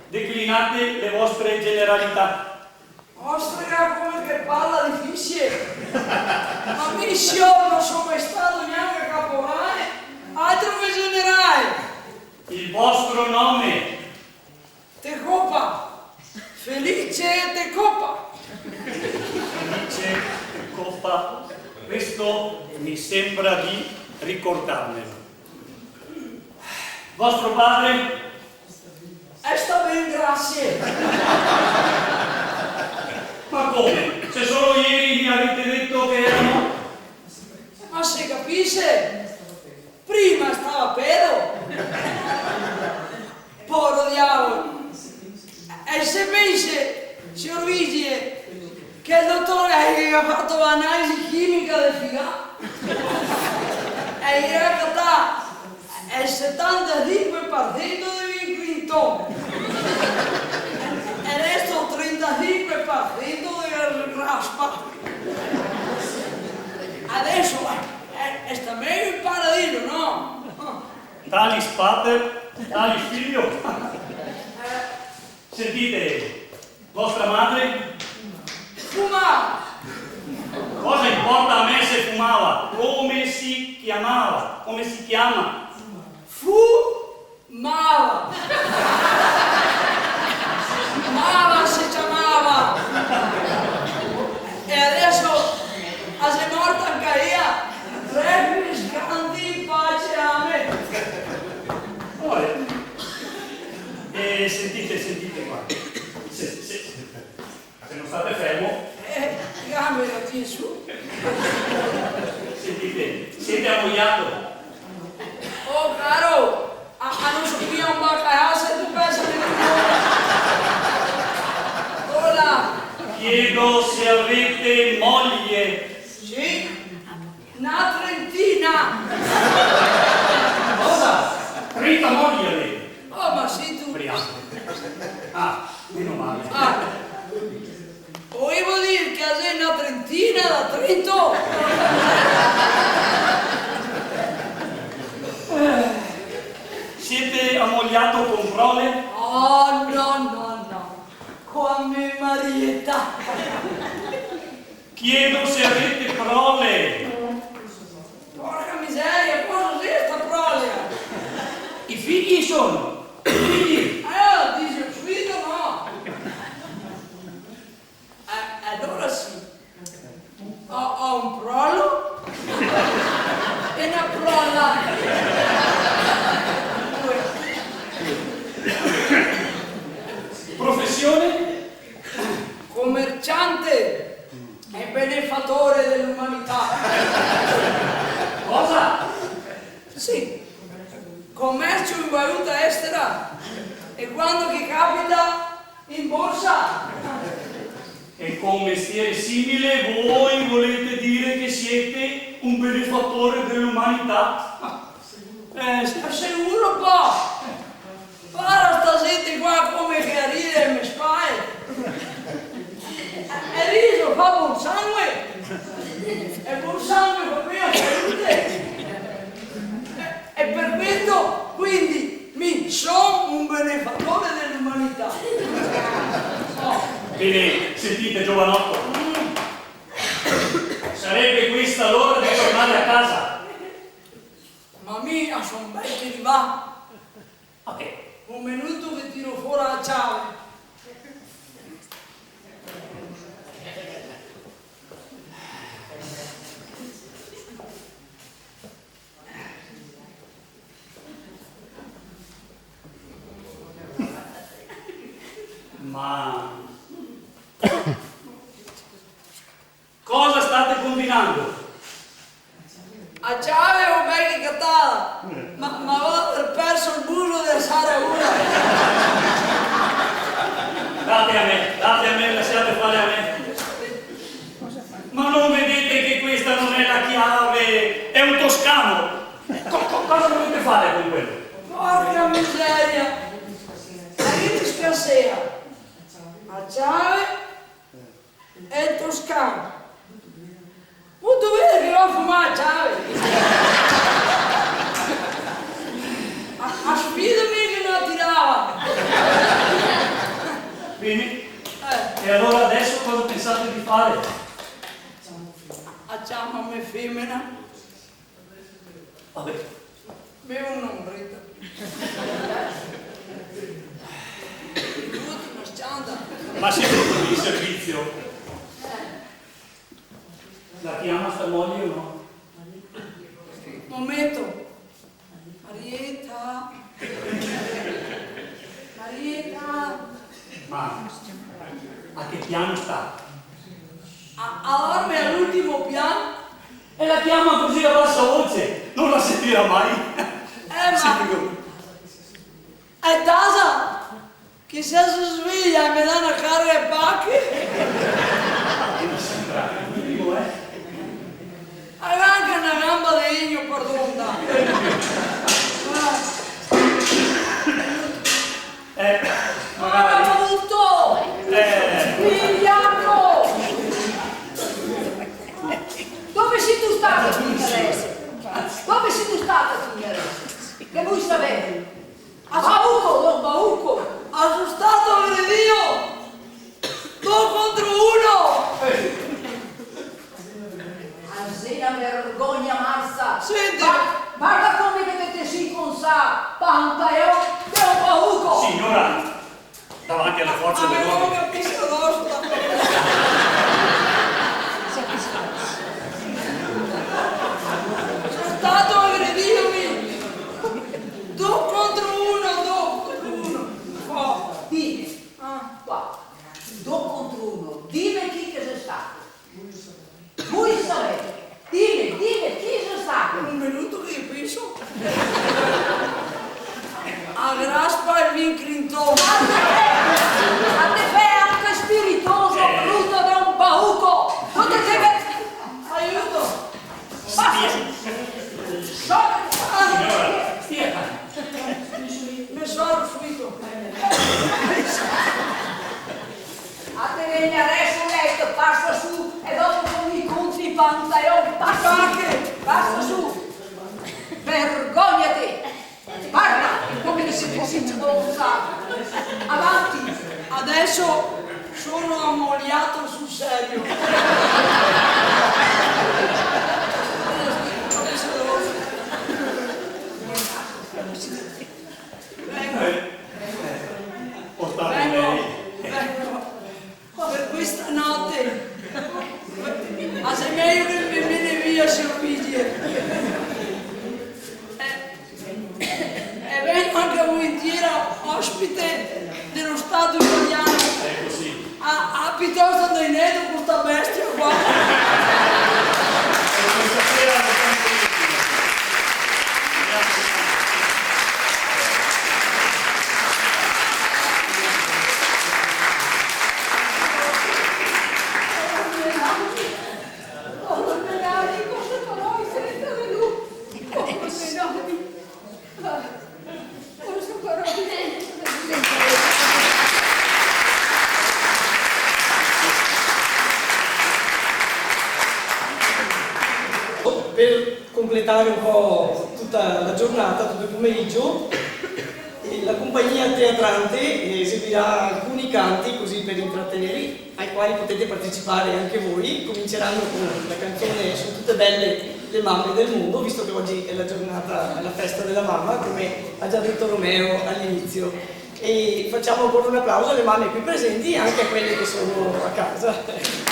Declinate le vostre generalità. Ostrega come che parla difisie. Ma mi, sior, no so mai stà gnanca caporale, altro che generale. Il vostro nome. Te copa! Felice te copa! Felice te copa, questo mi sembra di ricordarmelo. Vostro padre? Eh, sta ben, grasie. Ma come? Se solo ieri mi avete detto che era morto? Ma se capise, prima stava pedo. Poro diavolo. E se pense, sior Vigile, che el dotore el ghe ga fato l'analisi chimica del figato e el ghe ga catà el setantasinque par sento de Bill Clinton e el resto, trentasinque par sento de raspa. Adeso, eh, eh, sta mejo el paradiso, no? Talis pater, talis filio. Sentite, vostra madre? Fumava. Cosa importa a me se fumava? Come si chiamava? Come si chiama? Fumava. Mava se ciamava. E adeso a xe morta anca ea. Requiem, scanti in pace, amen. Ora, eh, sentite, sentite qua. Se, se, se no state fermo. Eh, gambe, la tien su. Sentite, siete ammogliato? Oh, caro, a, a no so mia un bacalà, se te pensi che... Ola. Chiedo se avete moglie. Sì. Na trentina! Cosa? Trenta mogli avete? Oh, ma sì, ti. Briaco. Ah, meno male. Ah. Volevo dir che a xe na trentina da trento. Siete ammogliato con prole? Oh, no, no, no. Co a me Marieta. Chiedo se avete prole. Porca miseria, cosa xe sta prole? I figli sono. I figli. Eh, dixe subito no. Eh, alora sì. Ho, ho un prolo e na prola. Professione? Commerciante e benefattore dell'umanità. Cosa? Sì, commercio in valuta estera e quando che capita in borsa. E con mestiere simile voi volete dire che siete un benefattore dell'umanità? Eh, sì. Ma seguro, po! Varda sta zente qua come che ride e me spae. El riso fa bon sangue. E bon sangue fa ben a salute. E, e per questo, quindi, mi son un benefattore dell'umanità. Oh. Bene, sentite, giovanotto. Mm. Sarebbe questa l'ora di tornare a casa. Ma mi a son ben che rivà. Vabbè. Un minuto che tiro fora la ciave. Ma cosa state combinando? A ciave go ben che catada, ma, ma go perso el buso de la saraula. Date a me, date a me, lasciate fare a me. Ma non vedete che questa non è la chiave? È un toscano. Co-, co-, cosa volete fare con quello? Porca miseria! Ma che discasea? A ciave? E el toscano. Vuto vedar che go fumà a ciave? A, a sfido mi che no la tirava. Bene. Eh. E allora adesso cosa pensate di fare? A ciamo a me femena. Vabbè. Bevo un'ombreta. Ma sì, in servizio. La chiama sta moglie o no? Momento. Marieta. Marieta. Ma a che piano sta? A, a dorme a l'ultimo piano. E la chiama cusì a basa voce, no la sentirà mai. Eh, ma... Sì, digo. Xe tasa! Che se se sveglia e me dà na carga de pache. Che mi sembra minimo, eh? Aveva anca na gamba de legno, pardon, dai. Eh, magari. Bruto! Eh. Vigliaco! Dove sito stato fin deso? Dove sito stato fin deso? Che vui savere? A Bauco, don Bauco! A so stato agredìo! Do contro uno! A xe na vergogna, Marsa! Senti! Va-, varda come che te, te si consà, pantaeo de don Bauco! Signora, davanti alle forze dell'ordine. Ah, ma no capisco, no, sta... So stato agredìo, mi! Do contro uno, do contro uno! Oh. Dime, ah, qua, do contro uno, dime chi che xe stato. Vui savere, dime, dime, chi xe stato? Un minuto che penso. A graspa e el vin Clinton. Ma te fè, ma te fè anca spiritoso, eh, bruto de un bauco. No te deve... Aiuto! Basta! Signora, stia calma. Me soro subito. A te vegna reso leto, pasa su, e dopo no me conti pantaeo, pasa, pasa su. Vergognate! Varda come che se fose stronza! Avanti! Adeso sono amoliato sul serio. Vengo. Vengo. Vengo. Per questa notte. Ma xe mejo che me meni via, sior Vigile. Eh, e vengo anca volentiera ospite dello Stato italiano. Eco, sì. Ah, ah, pitosto ndè in neto co sta bestia qua. Per completare un po' tutta la giornata, tutto il pomeriggio, eh, la compagnia teatrante, eh, eseguirà alcuni canti così per intrattenervi, ai quali potete partecipare anche voi. Cominceranno con la canzone "Son tute bele le mame del mondo", visto che oggi è la giornata, è la festa della mamma, come ha già detto Romeo all'inizio. E facciamo ancora un applauso alle mamme qui presenti e anche a quelle che sono a casa.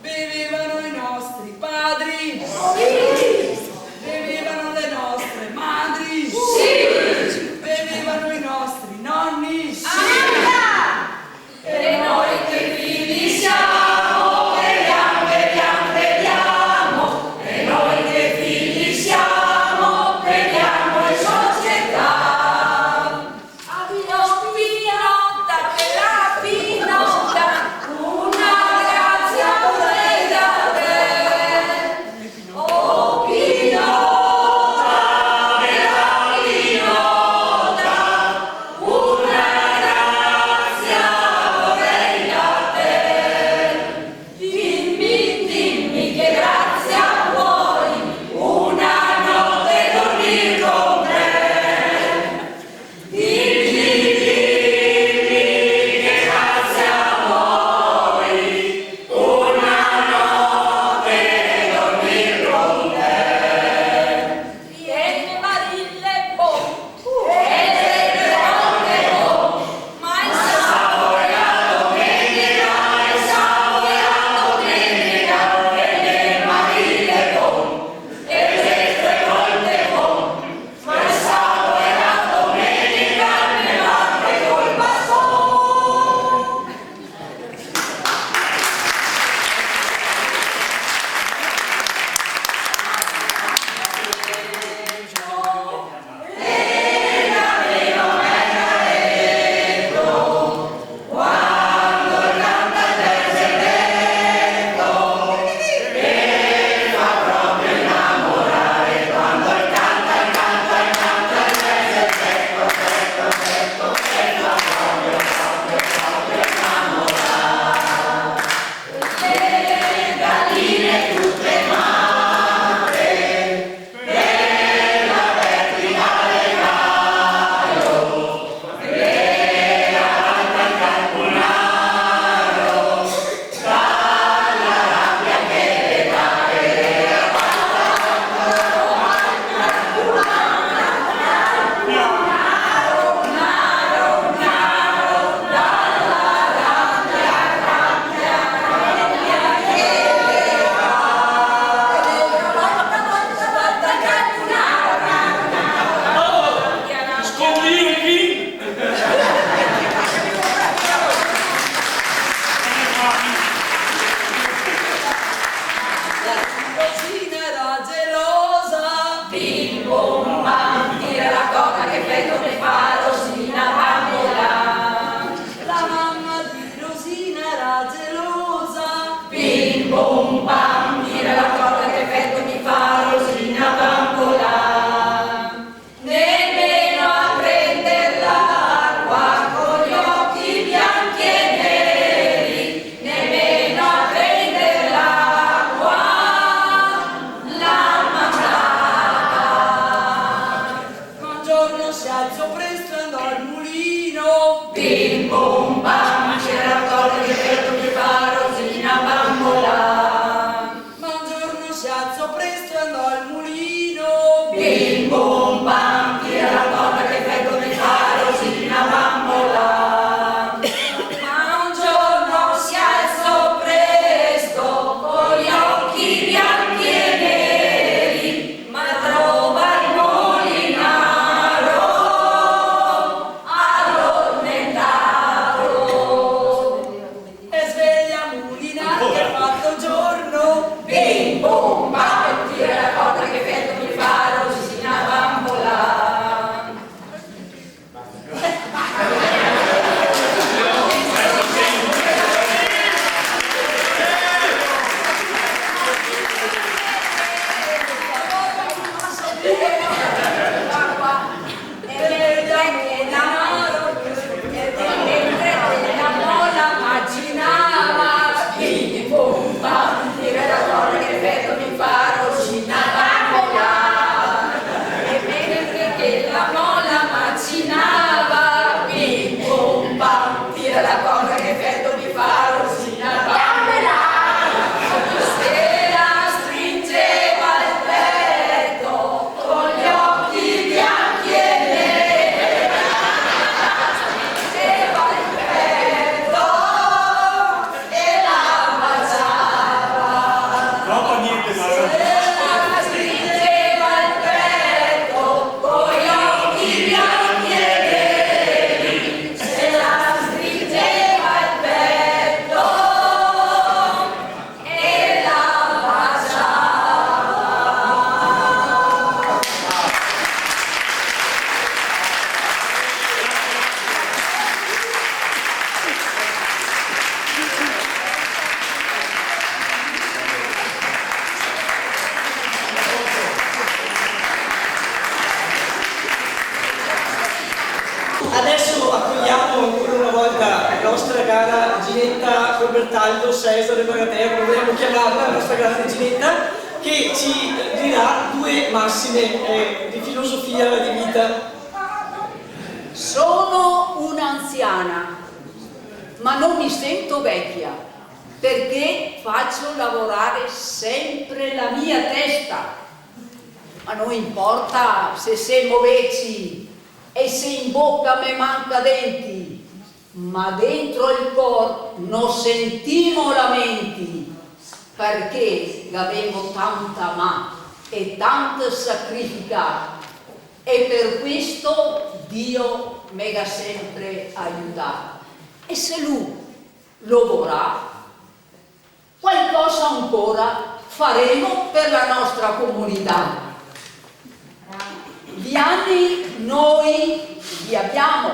Bevevano i nostri padri? Sì! Bevevano le nostre madri? Sì! Bevevano i nostri nonni? Anca! E noi che fini siamo, beviamo, beviamo, beviamo, e noi che fini siamo, beviamo in società. Addio, Pinota, bela Pinota, una grazia vorrei da te. Oh, Pinota, bela Pinota, una grazia vorrei da te. Dimmi, dimmi che grazia vuoi, una notte dormir con te. Dimmi, dimmi che grazia vuoi, una notte dormir con te. Tiene Marille bon, e le tre volte bon, ma il sabato e la domenica, il sabato e la domenica, tiene Marille bon, e le tre volte bon. Rosina era gelosa. Bim bum bam, tira la corda che effetto che fa, Rosina bambola. La mamma di Rosina era gelosa. Bim bum bam, tira la corda che effetto che fa, Rosina bambola. Nemmeno a prender l'acqua con gli occhi bianchi e neri, nemmeno a prender l'acqua la mandava. Ma un giorno si alzò presto e andò al mulino. Bim bum bam, tira la corda che effetto che fa, Rosina bambola. Ma un giorno si alzò presto e andò al mulino. Bim bum bam, tira la corda che effetto che fa, Rosina bambola. Ma un giorno si alzò presto, con gli occhi bianchi e neri, ma trova il mulinaro addormentato. E sveglia mulinaro che è fatto giorno, bim bum bam, tira la corda che effetto che fa, Rosina bambola. E mentre che la mola macinava, bim bum bam, tira la corda che effetto che fa, Adesso accogliamo ancora una volta la nostra cara Ginetta Colbertaldo, Cesare, Maratea, come vogliamo chiamarla, la nostra grande Ginetta, che ci dirà due massime, eh, di filosofia di vita. Sono un'anziana, ma non mi sento vecchia, perché faccio lavorare sempre la mia testa. Ma no inporta se semo veci e se in boca me manca denti, ma dentro el cor no sentimo lamenti, parché gavemo tanta amà e tanto sacrificà, e per questo Dio me ga sempre aiutà. E se lu lo vorà, qualcosa ancora faremo per la nostra comunità. Gli anni noi li abbiamo,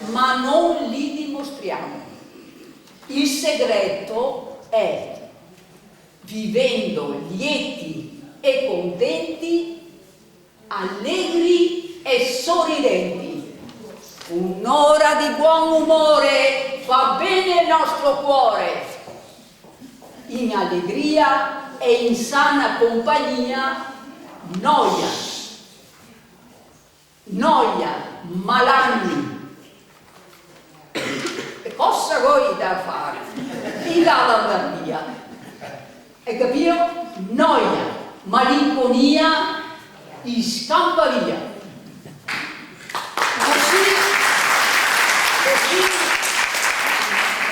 ma non li dimostriamo. Il segreto è, vivendo lieti e contenti, allegri e sorridenti. Un'ora di buon umore fa bene al nostro cuore. In allegria e in sana compagnia, noia, noia, malanni. E cosa vuoi da fare? I là da andar via. Hai capito? Noia, malinconia, i scampa via. Così, così,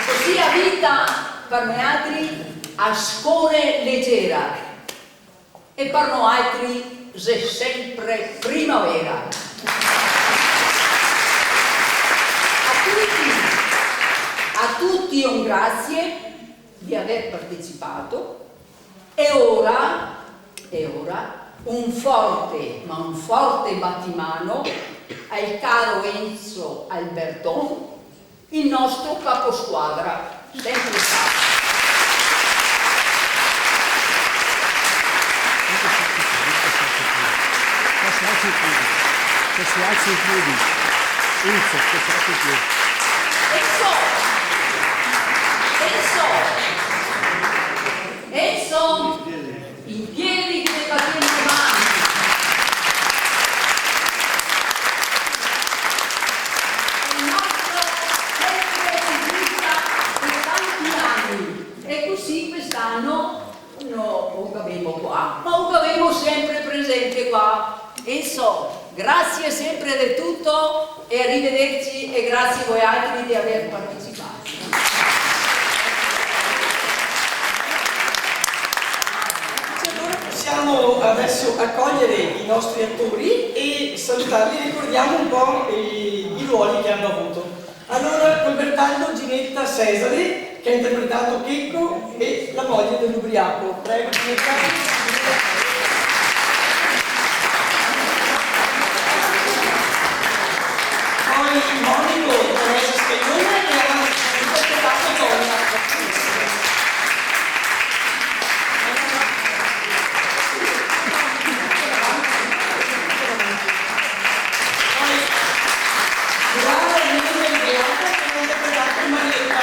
così la vita per noialtri a score legera. E per noialtri xe sempre primavera. A tuti, a tuti un grazie di aver partecipato e ora, e ora un forte, ma un forte battimano al caro Enzo Alberton, il nostro caposquadra, sempre stato. Che si alzi in piedi. Che si alzi in piedi. Enzo, che si alzi in piedi. Enzo! Enzo! Enzo! In piedi che ne batemo le mani. È il nostro sempre regista per tanti anni. E così quest'anno no, o gavemo qua, ma o gavemo sempre presente qua. Enzo, grazie sempre de tuto e arrivederci e grazie a voialtri di aver partecipato. Allora possiamo adesso accogliere i nostri attori e salutarli. Ricordiamo un po' i, i ruoli che hanno avuto. Allora, Colbertaldo, Ginetta, Cesare, che ha interpretato Checco e la moglie dell'ubriaco. Prego, Ginetta. Poi Monico, Teresa Scaglione, che ha interpretato Tonia. Poi Giovanna Emilio Beata, che ha interpretato Marietta.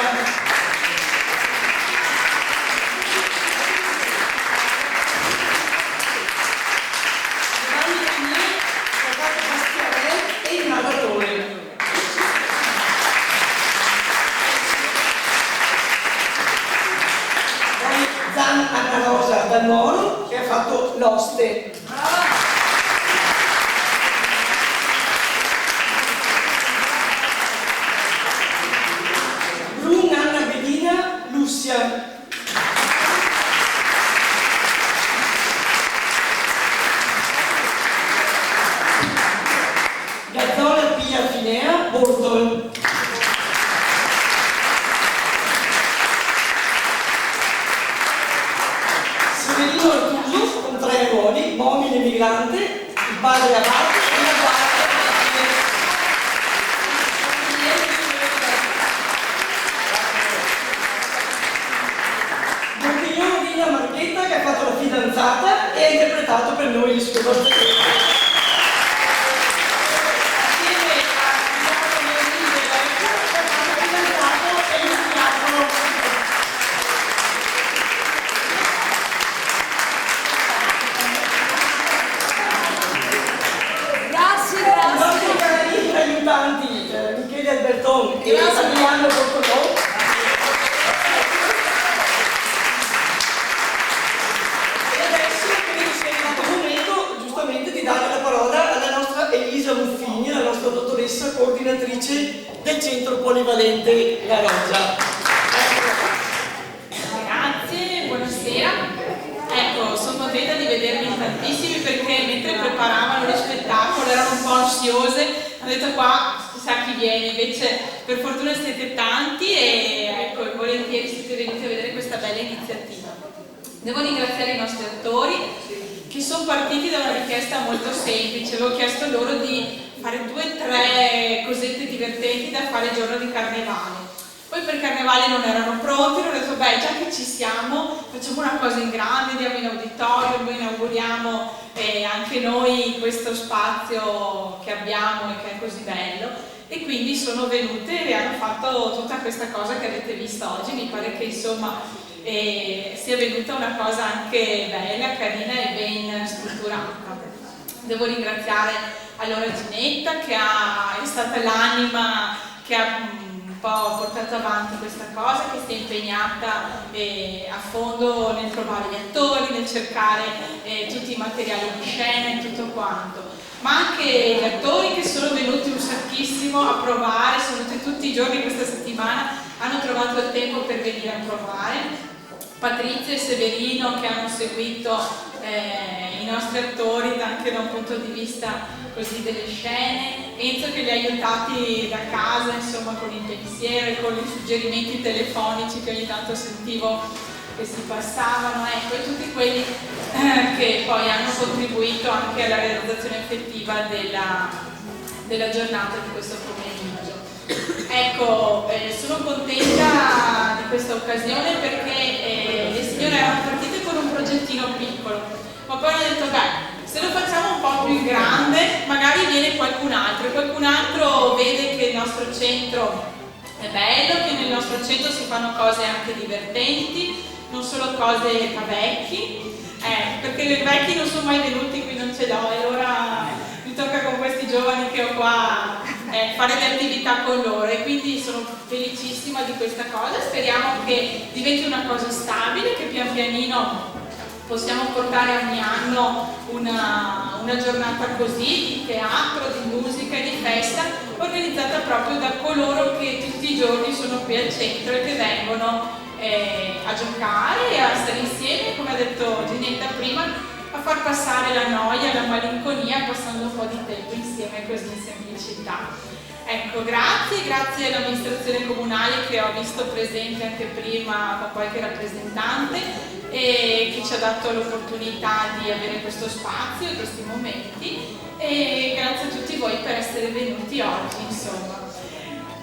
Giovanni Renier, che ha fatto Bastianè e il narratore. Poi Zan Anna Rosa Dal Moro, che ha fatto l'oste. Brun Anna Bedina, Lucia. Artuso, con tre ruoli, Momi l'emigrante, il padre Abbate e la guardia. Monsignor Villa Marchetta, che ha fatto la fidanzata e ha interpretato per noi il suo barzelletta. Assieme a Giacomo Enrico Vecchio, che ha fatto il fidanzato e il fidanzato. Grazie, grazie. I nostri cari aiutanti, eh, Michele Alberton e Adriano Bortolò. E adesso credo sia arrivato il momento, giustamente, di dare la parola alla nostra Elisa Muffini, la nostra dottoressa coordinatrice del Centro Polivalente La Roggia. Ecco. Grazie, buonasera. Ecco, sono contenta di vedervi in tantissimi perché mentre preparavano lo spettacolo erano un po' ansiose, hanno detto: "Qua chissà chi viene", invece per fortuna siete tanti e, ecco, volentieri siete venuti a vedere questa bella iniziativa. Devo ringraziare i nostri attori che sono partiti da una richiesta molto semplice, avevo chiesto loro di fare due o tre cosette divertenti da fare il giorno di carnevale. Poi per carnevale non erano pronti, allora ho detto: "Beh, già che ci siamo, facciamo una cosa in grande, andiamo in auditorium, inauguriamo, eh, anche noi questo spazio che abbiamo e che è così bello." E quindi sono venute e hanno fatto tutta questa cosa che avete visto oggi. Mi pare che, insomma, eh, sia venuta una cosa anche bella, carina e ben strutturata. Devo ringraziare allora Ginetta, che ha, è stata l'anima che ha, mm, un po' portato avanti questa cosa, che si è impegnata, eh, a fondo nel trovare gli attori, nel cercare, eh, tutti i materiali di scena e tutto quanto. Ma anche gli attori che sono venuti un sacchissimo a provare, sono venuti tutti i giorni questa settimana, hanno trovato il tempo per venire a provare. Patrizia e Severino che hanno seguito, eh, i nostri attori anche da un punto di vista così delle scene, Enzo che li ha aiutati da casa, insomma, con il pensiero e con i suggerimenti telefonici che ogni tanto sentivo che si passavano, ecco, e tutti quelli, eh, che poi hanno contribuito anche alla realizzazione effettiva della, della giornata di questo pomeriggio. Ecco, eh, sono contenta di questa occasione perché, eh, le signore erano partite con un progettino piccolo, ma poi hanno detto: "Beh, se lo facciamo un po' più in grande, magari viene qualcun altro, e qualcun altro vede che il nostro centro è bello, che nel nostro centro si fanno cose anche divertenti, non solo cose da vecchi", eh, perché i vecchi non sono mai venuti, qui non ce l'ho, e allora mi tocca con questi giovani che ho qua, eh, fare le attività con loro, e quindi sono felicissima di questa cosa. Speriamo che diventi una cosa stabile, che pian pianino possiamo portare ogni anno una, una giornata così di teatro, di musica e di festa, organizzata proprio da coloro che tutti i giorni sono qui al centro e che vengono, eh, a giocare e a stare insieme, come ha detto Ginetta prima, a far passare la noia, la malinconia, passando un po' di tempo insieme così in semplicità. Ecco, grazie, grazie all'amministrazione comunale che ho visto presente anche prima con qualche rappresentante e che ci ha dato l'opportunità di avere questo spazio e questi momenti, e grazie a tutti voi per essere venuti oggi, insomma.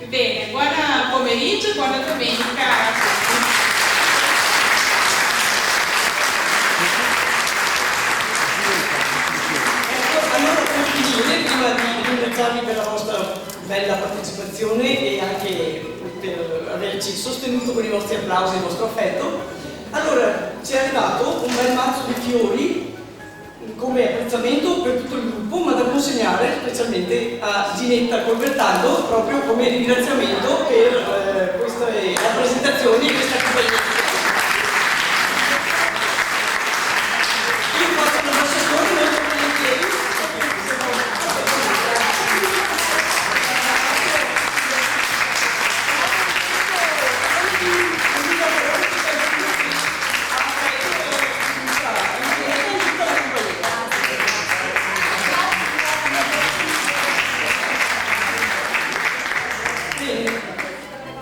Bene, buon pomeriggio e buona domenica a tutti. Ecco, allora, per finire, prima di ringraziarvi per la vostra bella partecipazione e anche per averci sostenuto con i vostri applausi e il vostro affetto. Allora, ci è arrivato un bel mazzo di fiori come apprezzamento per tutto il gruppo, ma da consegnare specialmente a Ginetta Colbertaldo, proprio come ringraziamento per, eh, queste rappresentazioni e questa compagnia. Io faccio un bacio molto volentieri. Bene.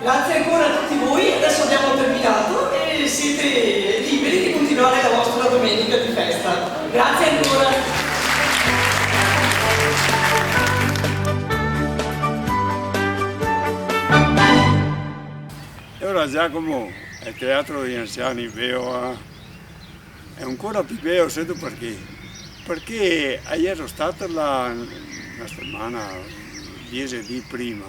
Grazie ancora a tutti voi, adesso abbiamo terminato e Grazie ancora. E ora, Giacomo, el teatro dei anziani, beo, eh? Xe ancora pì beo, seto parché? Parché iero stà là na setemana, diese dì prima,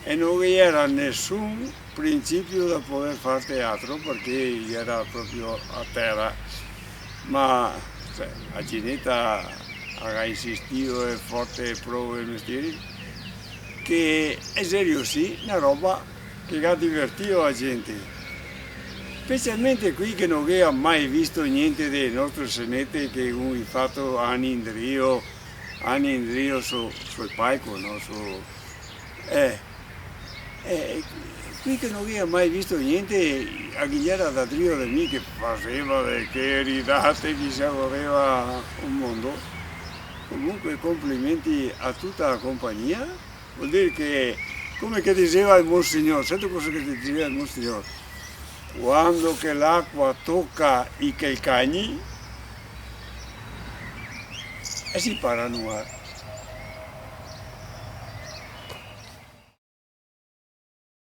e no ghe iera nesun principio da poder far teatro, parché iera proprio a tera. Ma, cioè, a Gineta la ga insistìo e forte pro el mestieri, che xe riusì na roba che ga divertìo la gente, specialmente quei che no gaveva mai visto gnente dele nostre scenete che gavemo fato ani indrio, ani indrio su, sul palco, no? Su, eh, eh, quei che no gaveva mai visto gnente, a ghe iera da drio de mi che faseva de che ridate, che se voleva un mondo. Comunque, complimenti a tuta la compagnia. Vol dir che, come che diseva el Monsignor, senti cosa che diseva el Monsignor: "Quando che l'acua toca i calcagni, e se impara a nuar."